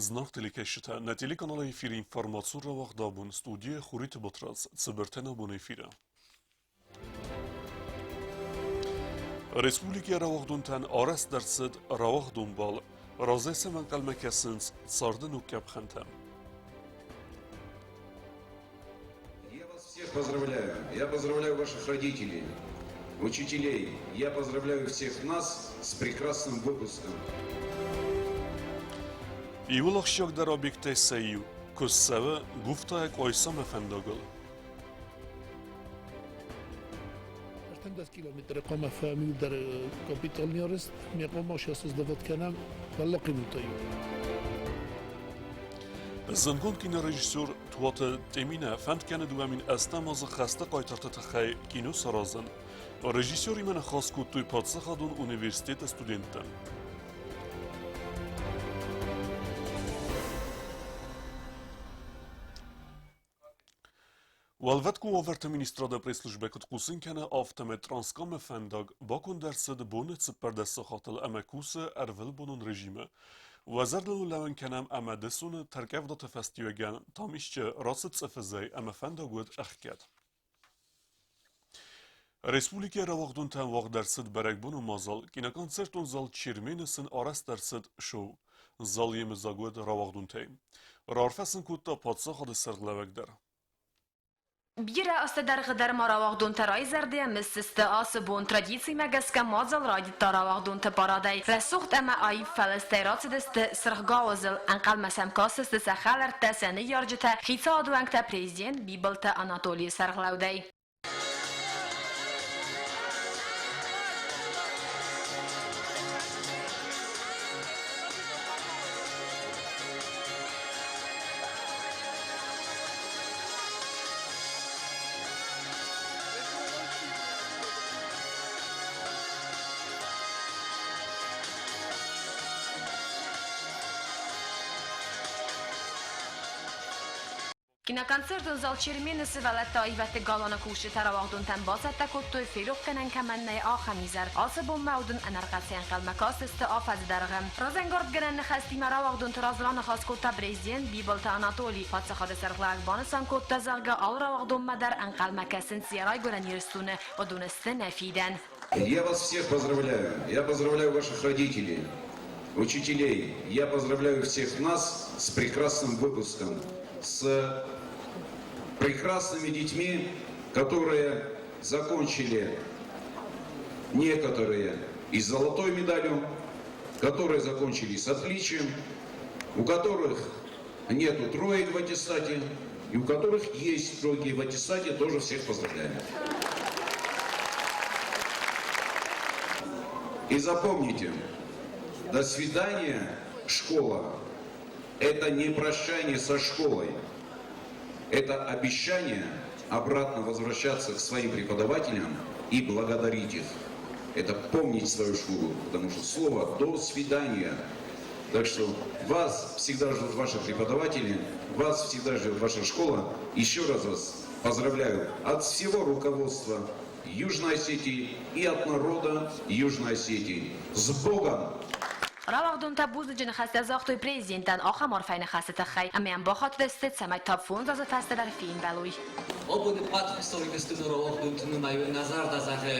Зынаргъ телекӕсджытӕ, нӕ телеканалы эфиры информацион рауагъд абон студийӕ Хуриты Батрадз, цыбыртӕ нӕ боны эфиры. Республикӕйы рауагъдонтӕн арӕзт ӕрцыд рауагъдон бал. Разӕй сӕм ӕнхъӕлмӕ кӕсынц царды ног къӕпхӕнтӕм. Я вас всех поздравляю. Я поздравляю ваших родителей, учителей. Я поздравляю всех нас с прекрасным выпуском. Иууыл ахсджиагдӕр объекттӕй сӕ иу, куы цӕуы Гуфтайы Къуайсамӕ фӕндагыл. 13 километры хъуамӕ фӕмилдӕр капиталный арӕзт, ме хъуамӕ сӕ кӕнӕм фӕллахъи мутайы. Зындгонд кинорежиссер Туаты Тъеминӕ фӕнд кӕны 2008 азы хӕсты хъайтарты тыххӕй кино саразын. Режиссеримӕ ныхас кодтой паддзахадон университеты студенттӕ. Уӕлвӕткон уавӕрты министрады пресс-службӕ куыд хъусын кӕны, афтӕмӕй Транскамы фӕндаг баконд ӕрцыд боны 14 сахатыл ӕмӕ кусы ӕрвылбонон режимы. Уӕ зӕрдыл лӕууын кӕнӕм ӕмӕ дысоны тӕрккъӕвдаты фӕстиуӕгӕн Тамисчы рацыд цъыфы зӕй ӕмӕ фӕндаг уыд ӕхгӕд. Республикӕйы рауагъдонтӕн уагъд ӕрцыд бӕрӕгбонон мадзал. Киноконцертон зал Чермен-ы сын арӕзт ӕрцыд шоу. Зал йемыдзаг уыд рауагъдонтӕй. Раарфӕ сын кодта паддзахады сӕргълӕууӕг дӕр. Бирӕ азты дӕргъы дӕр ма рауагъдонтӕ райзӕрдӕ мысдзысты ацы бон. Традицимӕ гӕсгӕ мадзал райдыдта рауагъдонты парадӕй. Рӕсугъд ӕмӕ аив фӕлыстӕй рацыдысты Сырх гауызыл. Ӕнхъӕлмӕ сӕм кастысты сӕ хӕлӕрттӕ, сӕ ныййарджытӕ, хицауады уӕнгтӕ, президент Бибылты Анатолийы сӕргълӕудӕй. Киноконцертон зал Чермен-ы сывӕллӕтты аивӕдты галуаны кусджытӕ рауагъдонтӕн бацӕттӕ кодтой ферохгӕнӕн кӕмӕн нӕй, ахӕм изӕр. Ацы бонмӕ уыдон ӕнӕрхъӕцӕй ӕнхъӕлмӕ кастысты афӕдзы дӕргъы. Разӕнгардгӕнӕн ныхӕстимӕ рауагъдонты раз раныхас кодта президент Бибылты Анатоли. Паддзахады сӕргълӕууӕг банысан кодта, зӕгъгӕ, алы рауагъдонмӕ дӕр ӕнхъӕлмӕ кӕсынц йӕ райгуырӕн Ирыстоны, уыдон сты нӕ фидӕн. Я вас всех поздравляю. Я поздравляю ваших родителей, учителей. Я поздравляю всех нас с прекрасным выпуском, с прекрасными детьми, которые закончили некоторые и с золотой медалью, которые закончили с отличием, у которых нету троек в аттестате, и у которых есть тройки в аттестате, тоже всех поздравляем. И запомните, до свидания, школа. Это не прощание со школой. Это обещание обратно возвращаться к своим преподавателям и благодарить их. Это помнить свою школу, потому что слово «до свидания». Так что вас всегда ждут ваши преподаватели, вас всегда ждет ваша школа. Еще раз вас поздравляю от всего руководства Южной Осетии и от народа Южной Осетии. С Богом! Рауагъдонтӕ бузныджы ныхӕстӕ загътой президентӕн ахӕм арфӕйы ныхасы тыххӕй, ӕмӕ йӕм бахатыдысты, цӕмӕй та фондз азы фӕстӕ дӕр фембӕлой. Абоны ӕппӕт Хуыцауы рауагъдонты нымайы нӕ зӕрдӕ зӕгъы,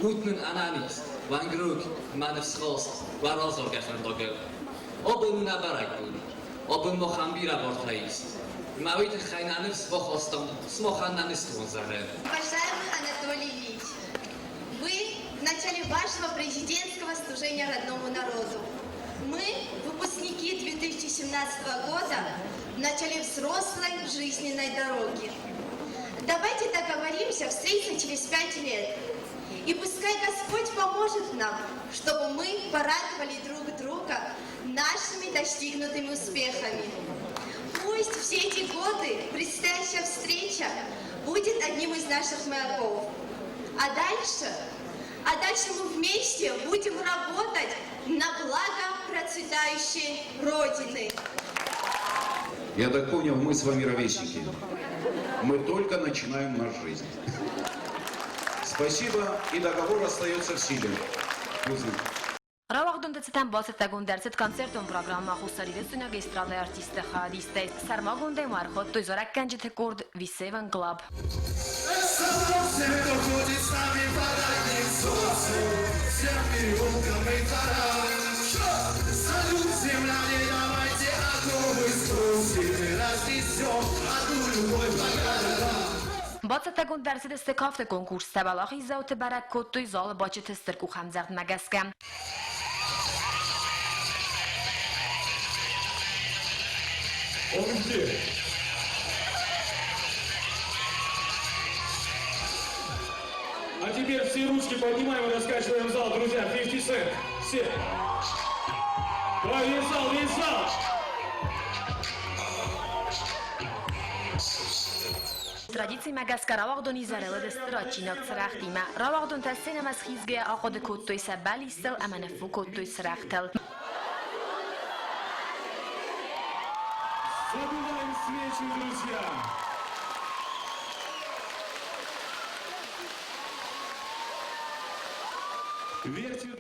Ут нын ӕнӕниз, уӕнгрог ӕмӕ ныфсхаст уӕ раззагӕ фӕндагыл. Абон у нӕ бӕрӕгбон. Абон махӕн бирӕ бартӕ ис. Ӕмӕ уый тыххӕй нӕ ныфс бахастам сымахӕн нӕ ныстуан зӕгъы. Уважаемый Анатолий Ильич, вы в начале вашего президентского служения родному народу. Мы, выпускники 2017 года, в начале взрослой жизненной дороги. Давайте договоримся встретиться через 5 лет. И пускай Господь поможет нам, чтобы мы порадовали друг друга нашими достигнутыми успехами. Пусть все эти годы предстоящая встреча будет одним из наших маяков. А дальше, а дальше мы вместе будем работать на благо процветающей Родины. Я так понял, мы с вами ровесники. Мы только начинаем нашу жизнь. Спасибо, и договор остается в силе. Рауагъдонты. цытӕн бацӕттӕгонд ӕрцыд концертон программӕ хуссарирыстойнаг эстрадӕйы артистты хайадистӕй. Сӕрмагондӕй ма ӕрхуыдтой зарӕггӕнджыты къорд V7 Club. Бацӕттӕгонд ӕрцыдысты кафты конкурстӕ, уӕлахиздзауты бӕрӕг кодтой залы бадджыты стыр къухӕмдзӕгъдмӕ гӕсгӕ. Помните? А теперь все ручки поднимаем и раскачиваем зал, друзья. 50 Cent. Все. Давай, весь зал, весь зал. Традицимӕ гӕсгӕ рауагъдон изӕры уыд стыр адджинаг цырӕгътимӕ. Рауагъдонтӕ сценӕмӕ схизгӕйӕ ахъуыды кодтой сӕ бӕллицтыл ӕмӕ ныффу кодтой цырӕгътыл. Задуваем свечи, друзья!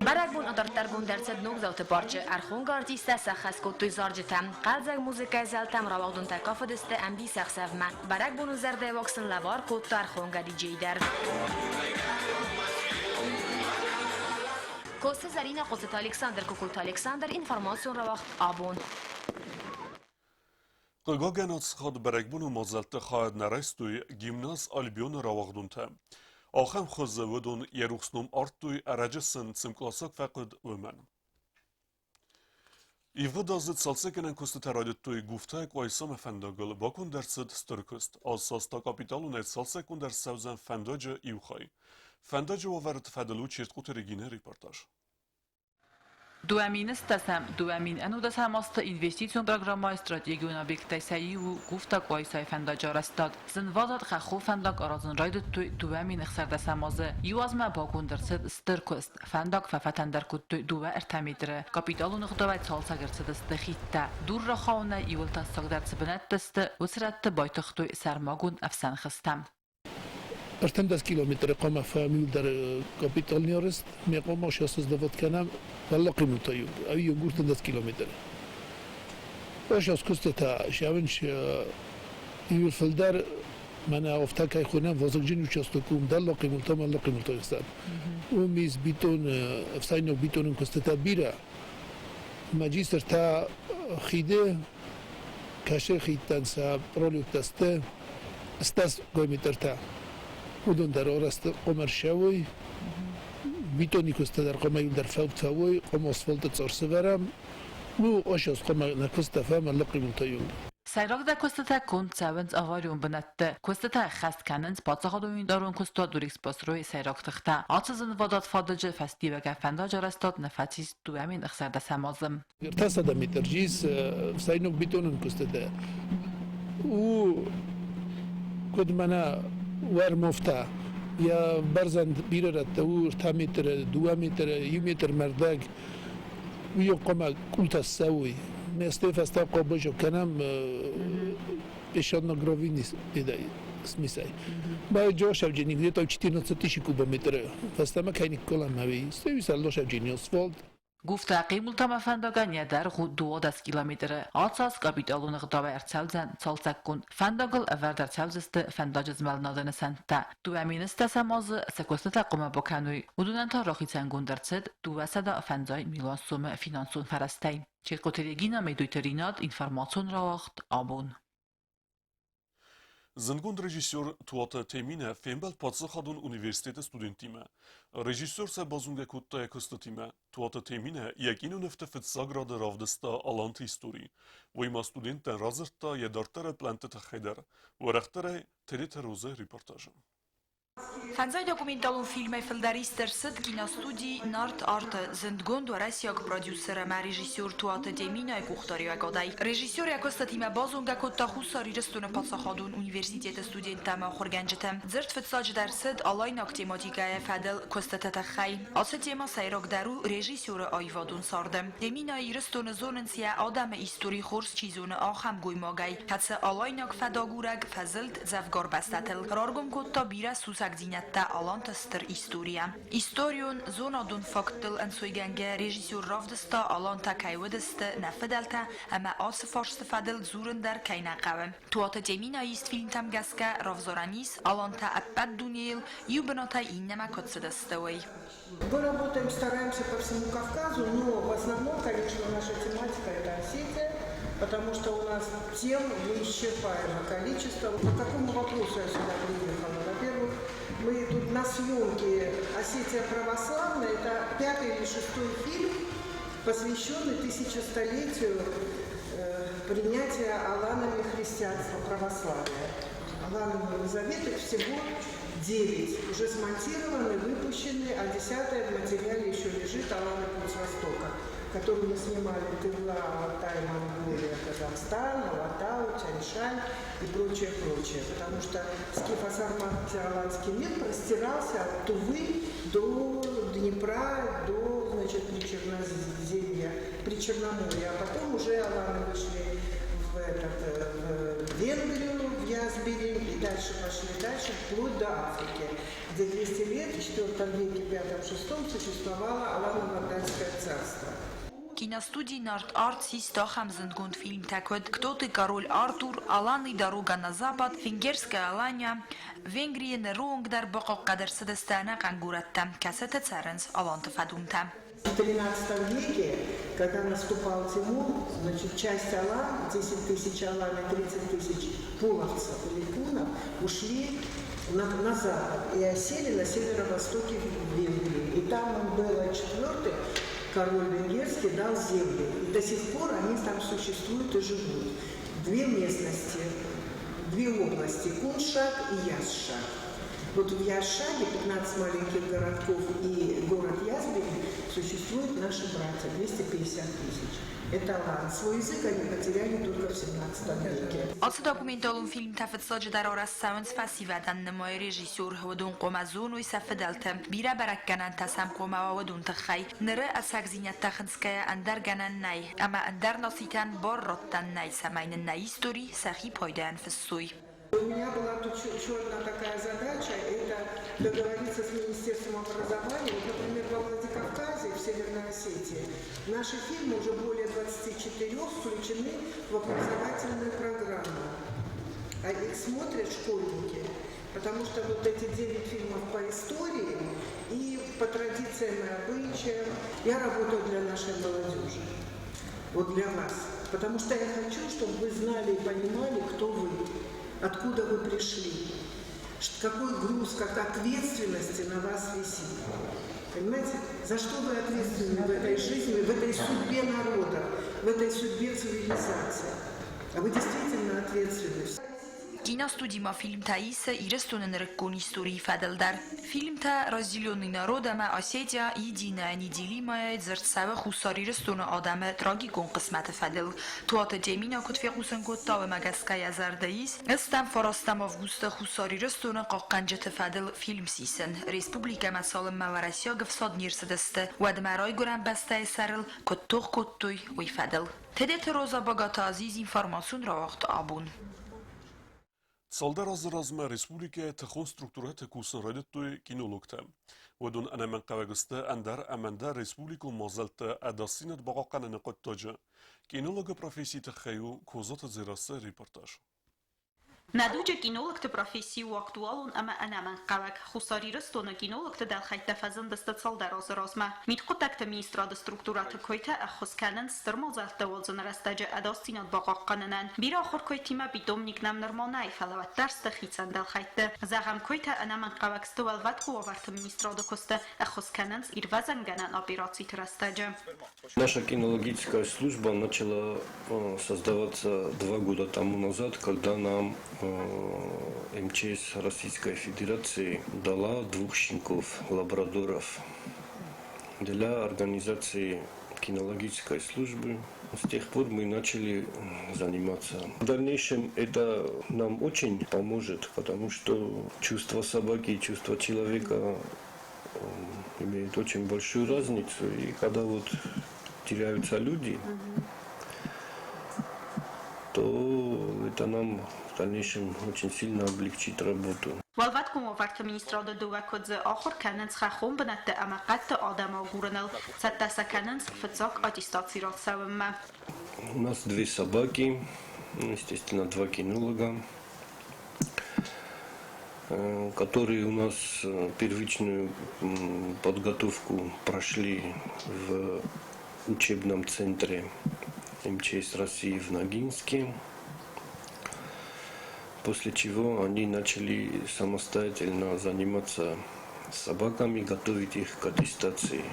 Бӕрӕгбон адарддӕргонд ӕрцыд Ногдзауты парчы. Ӕрхонгӕ артисттӕ сӕххӕст кодтой зарджытӕ. Хъӕлдзӕг музыкӕйы зӕлтӕм рауагъдонтӕ кафыдысты ӕмбисӕхсӕвмӕ. Бӕрӕгбоны зӕрдӕйы сын лӕвар кодта ӕрхонгӕ диджей дӕр. Косы Зӕринӕ, Хъуццыты Александр, Кокойты Александр, информацион рауагъд абон. Хъыгагӕн, ацыхатт бӕрӕгбоны мадзӕлтты хайад нӕ райстой гимназ Альбион-ы рауагъдонтӕ. Ахӕм хуызы уыдон йӕ рухс ном ардтой, ӕрӕджы сын цы мкъласаг фӕхъуыд, уымӕн. Ивгъуыд азы цалцӕггӕнӕн куыстытӕ райдыдтой Гуфтайы Къуайсамӕ фӕндагыл, баконд ӕрцыд стыр куыст. Ацы аз та капиталонӕй цалцӕггонд ӕрцӕудзӕн фӕндаджы иу хай. Фӕндаджы уавӕры фӕдыл у Чертхъоты Регинӕйы репортаж. 2010 2019 азты инвестицион программӕйы стратегион объекттӕй сӕ иу у Гуфта-Къуайсайы фӕндаджы арӕзтад. Зынвадат хӕххон фӕндаг аразын райдыдтой 2016 азы. Иу азмӕ баконд ӕрцыд стыр куыст. Фӕндаг фӕфӕтӕндӕр кодтой 2-3 метры. Капиталон ӕгъдауӕй цалцӕг ӕрцыдысты хидтӕ. Дур рахауынӕй иуыл тӕссагдӕр цы бынӕттӕ сты, уыцы рӕтты байтыгътой сӕрмагонд ӕфсӕнхызтӕ. 13 километры хъуамӕ фӕмилдӕр капиталный арӕзт, ме хъуамӕ создавать кӕнӕм Уӕллахъимултӕ ӕви 13 километры. Ошас куыстытӕ сӕвынч иуыл фылдӕр мӕнӕ афтӕ кӕй хонӕм вазыгджын участок уым дӕллахъимултӕ мӕллахъимултӕ хсӕн. Уым ис бетон, ӕфсӕйнаг бетонон куыстытӕ бирӕ. Магистртӕ хиды кӕсы хидтӕн сӕ пролеттӕ сты стӕс метртӕ. Уыдон дӕр арӕзт хъуамӕ ӕрцӕуой, бетони куыстӕ дӕр хъуамӕ иуылдӕр фӕуд фӕуой, хъуамӕ асфальты цъар сӕвӕрӕм. Ну, ащас хъуамӕ нӕ куыстӕ фӕмӕ лӕхъимултӕ иуыл. Сӕйрагдӕр куыстытӕ конд цӕуынц аварион бынӕтты. Куыстытӕ ӕххӕст кӕнынц паддзахадон унитарон куыстуат Дурэкспострой сӕйраг тыхтӕ. Ацы зынвадат фадыджы фӕстиуӕгӕн фӕндаджы арӕзтад нӕ фӕцис 2016 азы. 300 метр ис ӕфсӕйнаг бетонон куыстытӕ. У куыд мӕнӕ уӕрмофтӕ, йӕ бӕрзӕнд бирӕ рӕтты у 3 метры, 2 метры, 1 метр мӕрдӕг. Уый хъуамӕ къултӕ ссӕуой. Местӕй фӕстӕ хъуамӕ кӕнӕм песчано-гравийный смесай. Байджошавджи где-то 14 тысяч кубометров. Фӕстӕмӕ кӕй никколам ӕви, стӕй салдошавджи асфальт. Гуфта хъимултӕмӕ фӕндагӕн йӕ дӕргъ у 12 километры. Ацы аз капиталон ӕгъдауӕй ӕрцӕудзӕн цалцӕггонд. Фӕндагыл ӕвӕрд ӕрцӕудзысты фӕндаджы змӕлынады нысӕнттӕ. 2010 азы цы куыстытӕ хъуамӕ бакӕной, уыдонӕн та рахицӕнгонд ӕрцыд 250 милуан сомы финансон фӕрӕзтӕй. Чехъоты Регина, Медойты Ринат, информацион рауагъд «Абон». Зындгонд режиссер Туаты Теминӕ фембӕлд паддзахадон университеты студенттимӕ. Режиссер сӕ базонгӕ кодта йӕ куыстытимӕ. Туаты Теминӕ йӕ кинонывты фыццаг рады равдыста аланты истори. Уый ма студенттӕн радзырдта йӕ дарддӕры пълӕнтты тыххӕй дӕр. Уӕрӕхдӕрӕй Тереты Розӕ репортажы. Фӕндзай документалон фильмӕй фылдӕр ист ӕрцыд киностуди «Нарт Арт-ы» зындгонд уӕрӕсейаг продюсер ӕмӕ режиссер Туаты Деминайы къухдариуӕгадӕй. Режиссер йӕ куыстытимӕ базонгӕ кодта Хуссар Ирыстоны паддзахадон университеты студенттӕ ӕмӕ ахуыргӕнджыты. Дзырд фыццаджыдӕр цыд алайнаг тематикӕйы фӕдыл куыстыты тыххӕй. Ацы темӕ сӕйрагдӕр у режиссеры аивадон царды. Деминайы Ирыстоны зонынц йӕ адӕмы истори хорз чи зоны, ахӕм гоймагӕй, кӕцы алайнаг фӕдагурӕг фӕзылд дзӕвгар бӕстӕтыл, раргом кодта бирӕ сусӕг. Сусӕгдзинӕдтӕ аланты стыр историйӕ. Историон, зонадон факттыл ӕнцойгӕнгӕ режиссер равдыста, алантӕ кӕй уыдысты нӕ фыдӕлтӕ ӕмӕ ацы фарсты фӕдыл дзурын дӕр кӕй нӕ хъӕуы. Туаты Теминӕйы ист фильмтӕм гӕсгӕ равзарӕн ис, алантӕ ӕппӕт дунейыл иу бынатӕй иннӕмӕ куыд цыдысты, уый. Мы работаем, стараемся по всему Кавказу, но в основном, конечно, наша тематика – это Осетия, потому что у нас тем неисчерпаемое количество. По какому вопросу я сюда приехала? Во-первых, мы тут на съемке «Осетия православная» – это пятый или шестой фильм, посвященный тысячестолетию принятия аланами христианства, православия. Аланами Елизаветы всего 9 уже смонтированы, выпущены, а 10 в материале еще лежит «Аланы Путь Востока», который мы снимали Тыва, Алтай, Монголия, Казахстан, Алатау, Тяньшань и прочее, прочее. Потому что скифо-сарматиаланский мир простирался от Тувы до Днепра, до, значит, Причерноземья, Причерноморья. А потом уже аланы вышли в Венгрию, в Язбери, и дальше пошли дальше, вплоть до Африки, где 200 лет, в IV веке, V-VI существовало Алано-Вандальское царство. Киностудии Нарт Арт систа ахӕм зындгонд фильмтӕ куыд «Кто ты, король Артур», «Аланы дорога на запад», «Венгерская Алания», Венгрийы ныры онг дӕр бахъахъхъӕд ӕрцыдысты ӕнӕхъӕн горӕттӕ, кӕцыты цӕрынц аланты фӕдонтӕ. В XIII веке, когда наступал Тимур, значит, часть алан, 10 тысяч алан и 30 тысяч половцев или кунов, ушли на запад и осели на северо-востоке Венгрии. И там он был четвертый, король венгерский, дал земли. И до сих пор они там существуют и живут. Две местности, две области, Куншак и Ясшак. Вот в Ясшаге 15 маленьких городков и город Язбери существуют наши братья, 250 тысяч. Это алан. Свой язык они потеряли только в 17 веке. Ацы документалон фильмтӕ фыццаджыдӕр арӕзт цӕуынц фӕсивӕдӕн, нымайы режиссер. Уыдон хъуамӕ зоной сӕ фыдӕлты. Бирӕ бӕрӕггӕнӕнтӕ сӕм хъуамӕ уа уыдон тыххӕй. Ныры ӕцӕгдзинӕдтӕ хынцгӕйӕ ӕндӕр гӕнӕн нӕй, ӕмӕ ӕндӕр нацитӕн бар раттӕн нӕй, цӕмӕй нын нӕ истори сӕхи пайдайӕн фыссой. У меня была тут еще одна такая задача, это договориться с Министерством образования. Вот, например, во Владикавказе, в Северной Осетии, наши фильмы уже более 24 включены в образовательную программу. А их смотрят школьники, потому что вот эти 9 фильмов по истории и по традициям и обычаям я работаю для нашей молодежи, вот для вас. Потому что я хочу, чтобы вы знали и понимали, кто вы, откуда вы пришли, какой груз, как ответственности на вас висит. Понимаете, за что вы ответственны в этой жизни, в этой судьбе народа, в этой судьбе цивилизации? А вы действительно ответственны. Киностуди ма фильмтӕ исы Ирыстоны нырыккон историйы фӕдыл дӕр. Фильмтӕ «Разделенный народ» ӕмӕ «Осетия единая неделимая» дзырд цӕуы Хуссар Ирыстоны адӕмы трагикон хъысмӕты фӕдыл. Туаты Темина куыд фехъусын кодта, уымӕ гӕсгӕ йӕ зӕрды ис ӕстӕм фарастӕм августы Хуссар Ирыстоны хъахъхъӕнджыты фӕдыл фильм сисын. Республикӕмӕ цалынмӕ уӕрӕсейаг ӕфсад не рцыдысты, уӕдмӕ райгуырӕн бӕстӕйы сӕрыл куыд тох кодтой, уый фӕдыл. Тедеты Роза Багаты Азиз информацион рауагъд абон. Цалдӕр азы размӕ республикӕйы тыхон структурӕты кусын райдыдтой кинологтӕ. Уыдон ӕнӕмӕнгхъӕуӕг сты ӕндӕр ӕмӕ ӕндӕр республикон мадзӕлтты ӕдасдзинад бахъахъхъӕныны хъуыддаджы. Кинологы профессийы тыххӕй у Козаты Дзерассӕ репортаж. Нӕ дуджы кинологты професси у актуалон ӕмӕ ӕнӕмӕнгхъӕуӕг. Хуссар Ирыстоны кинологты дӕлхӕйттӕ фӕзындысты цалдӕр азы размӕ. Мидхъуыддӕгты министрады структурӕты койтӕ ӕххуыс кӕнынц стыр мадзӕлттӕ уадзыны рӕстӕджы ӕдасдзинад бахъахъхъӕнынӕн. Бирӕ ахуыр койтимӕ питомник нӕм нырма нӕй, фӕлӕ уӕддӕр сты хицӕн дӕлхӕйтты. Зӕгъӕм, койтӕ ӕнӕмӕнгхъӕуӕг сты уӕлвӕткы уавӕрты министрады куысты, ӕххуыс кӕнынц ирвӕзӕнгӕнӕн операциты рӕстӕджы. Наша кинологическая служба начала создаваться 2 года тому назад, когда нам МЧС Российской Федерации дала двух щенков, лабрадоров, для организации кинологической службы. С тех пор мы начали заниматься. В дальнейшем это нам очень поможет, потому что чувство собаки и чувство человека имеют очень большую разницу. И когда вот теряются люди, то это нам в дальнейшем очень сильно облегчит работу. Уӕлвӕткон уавӕрты министрады дыууӕ куыдзы ахуыр кӕнынц хӕххон бынӕтты ӕмӕ хъӕдты адӕмы агурыныл, цӕттӕ сӕ кӕнынц фыццаг аттестаци рацӕуынмӕ. У нас две собаки, естественно, два кинолога, которые у нас первичную подготовку прошли в учебном центре МЧС России в Ногинске, после чего они начали самостоятельно заниматься собаками, готовить их к аттестации.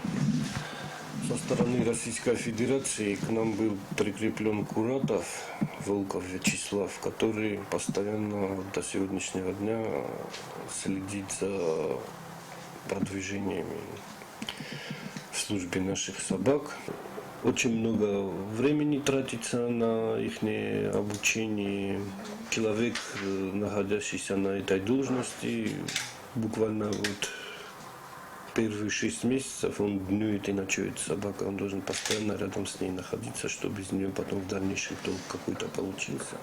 Со стороны Российской Федерации к нам был прикреплен Куратов Волков Вячеслав, который постоянно до сегодняшнего дня следит за продвижениями в службе наших собак. Очень много времени тратится на их обучение. Человек, находящийся на этой должности, буквально вот первые 6 месяцев он днюет и ночует с собакой. Он должен постоянно рядом с ней находиться, чтобы из нее потом в дальнейшем толк какой-то получился.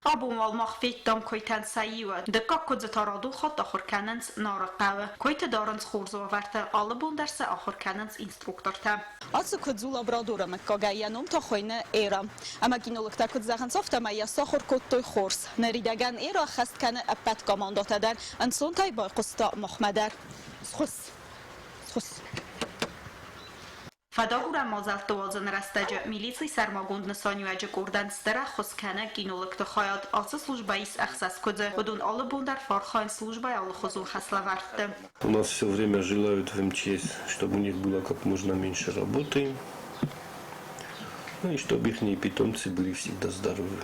Абон уал мах федтам куыйтӕн сӕ иуы. Дыккаг куыдзы та радон хатт ахуыр кӕнынц Нарыхъӕуы. Куыйты дарынц хорз уавӕрты, алы бон дӕр сӕ ахуыр кӕнынц инструктортӕ. Ацы куыдз у лабрадоры мыггагӕй, йӕ ном та хуыйны Эра. Ӕмӕ кинологтӕ куыд зӕгъынц, афтӕмӕй йӕ сахуыр кодтой хорз. Ныридӕгӕн Эра ӕххӕст кӕны ӕппӕт командӕтӕ дӕр, ӕнцонтӕй байхъуыста махмӕ дӕр. Схуысс! Схуысс! Фӕдагурӕн мадзӕлтты уадзыны рӕстӕджы милицийы сӕрмагонд нысаниуӕджы къордӕн стыр ӕххуыс кӕны кинологты хайад. Ацы службӕ ис ӕхсӕз куыдзы. Уыдон алы бон дӕр фӕархайынц службӕйы алыхуызон хӕслӕвӕрдты. У нас все время желают в МЧС, чтобы у них было как можно меньше работы, ну и чтобы их питомцы были всегда здоровы.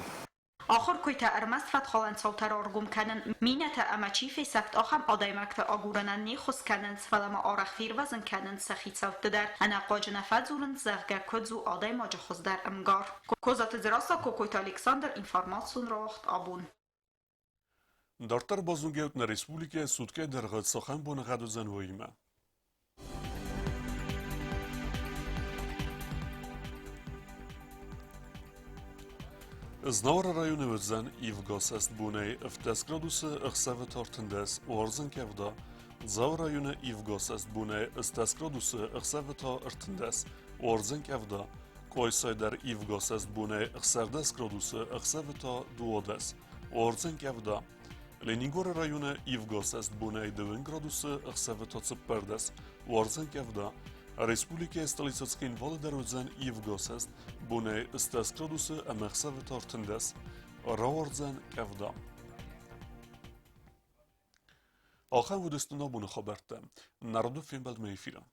Ахуыр куыйтӕ ӕрмӕст фӕдхалӕн цаутӕ раргом кӕнын, минӕтӕ ӕмӕ чи фесӕфт, ахӕм адӕймӕгты агурынӕн не ххуыс кӕнынц, фӕлӕ ма арӕх фервӕзын кӕнынц сӕ хицӕутты дӕр. Ӕнӕхъуаджы нӕ фӕдзурынц, зӕгъгӕ, куыдз у адӕймаджы хуыздӕр ӕмгар. Козаты Дзерассӕ, Кокойты Александр, информацион рауагъд Абон. Дарддӕр базонгӕ нӕ республикӕйы суткӕйы дӕргъы цахӕм боныгъӕд уыдзӕн, уыимӕ. Знауыры районы уыдзӕн ивгӕ цӕстбонӕй 17 градусы, ӕхсӕвы та 13, уарзын къӕвда. Дзауы районы ивгӕ цӕстбонӕй 18 градусы, ӕхсӕвы та 13, уарзын къӕвда. Къуайсайы дӕр ивгӕ цӕстбонӕй 16 градусы, ӕхсӕвы та 12, уарзын къӕвда. Ленингоры районы ивгӕ цӕстбонӕй 2 градусы, ӕхсӕвы та 14, уарзын къӕвда. Республикӕйы столицӕ Цхинвалы дӕр уыдзӕн ивгӕ цӕст, бонӕй 10 градусы ӕмӕ ӕхсӕвы та 13, рауардзӕн къӕвда. Ахӕм уыдысты нӕ боны хабӕрттӕ. Народы фембӕлдмӕ эфиры.